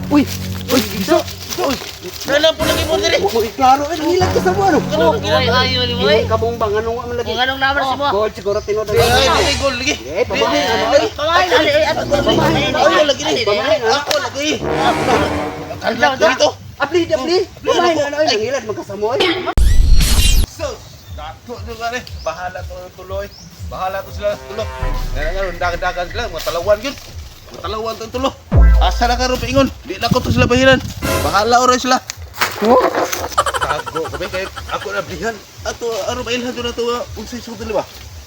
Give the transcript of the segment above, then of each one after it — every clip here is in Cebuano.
Uy! Uy, giso! Uy, nalang po lagi mo diri. Uy, klaro eh, nangilag ka sa mo ano? Uy, ayo ni boy. Ingon ka buong bang, anong man lagi? Kung anong number si mo? Gold siguro tinod. Ay, dili gol lagi. Eh, babae, ano eh? Pamain, ali, ay, ato, Ay, lagi ni. Babae, ano? Ako lagi. Kanlat dito. Apli, apli! Babae, ano eh? Nangilag magkasamo eh. Sus, dato nyo nga eh. Bahala to ng tuloy. Bahala to sila tulo. Nga nga, dagan-dagan sila. Mga talawan yun. Mga talawan to tulo. Asa na karon paingon? Di na ko to sila bahiran. Bahala oray sila. Oh? Tago ko ba kay ako na ablihan. Ato aron mailhan do na to unsay sugod nila ba?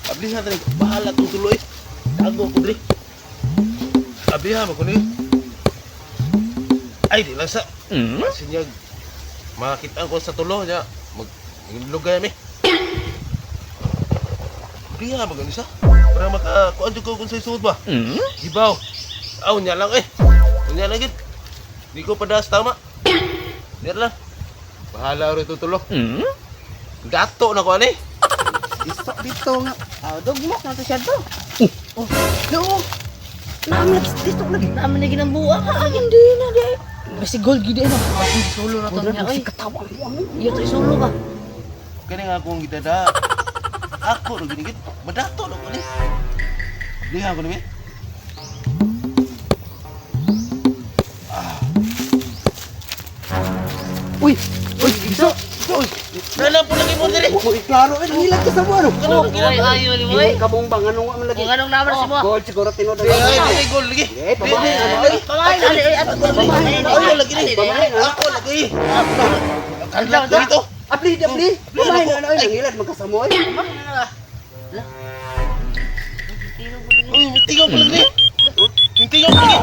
Ablihan diri. Bahala to tuloy. Tago ko diri. Ablihan mo ko ni. Ay di lang sa. Sinyag. Makita ko sa tulo nya. Mag lugay mi. Ablihan mo gani sa. Para maka kuan jud ko kung say sugod ba. Gibaw. Aw nya lang eh. Nya lang gid. Di ko padas tama. Di lang. Bahala ro tutulo. Gato na ko ani. Iso dito nga. Ah, dugmok na to siya to. Oh, no! Naamlat dito lagi. Naman na ginambuha ka. Hindi na di. Basi gold gid ano. Sulo na to niya oy. Katawa mo ano? Iyo to isulo ka. Kani nga akong gidada. Ako ro ginigit. Madato na ko ni. Liha ko ni. Uy! Uy, giso! Uy, nalang po lagi mo diri. Uy, klaro eh, nangilag ka sa mo ano? Uy, ayo ni boy. Ingon ka buong bang, anong man lagi? Kung anong number si mo? Gold siguro tinod. Ay, dili gol lagi. Eh, babae, ano eh? Pamain, ali, ay, ato, Ay, lagi ni. Babae, ano? Ako lagi. Kanlat dito. Apli, apli! Babae, ano eh? Nangilag magkasamo eh. Uy, tingaw pa lagi. Tingaw pa lagi.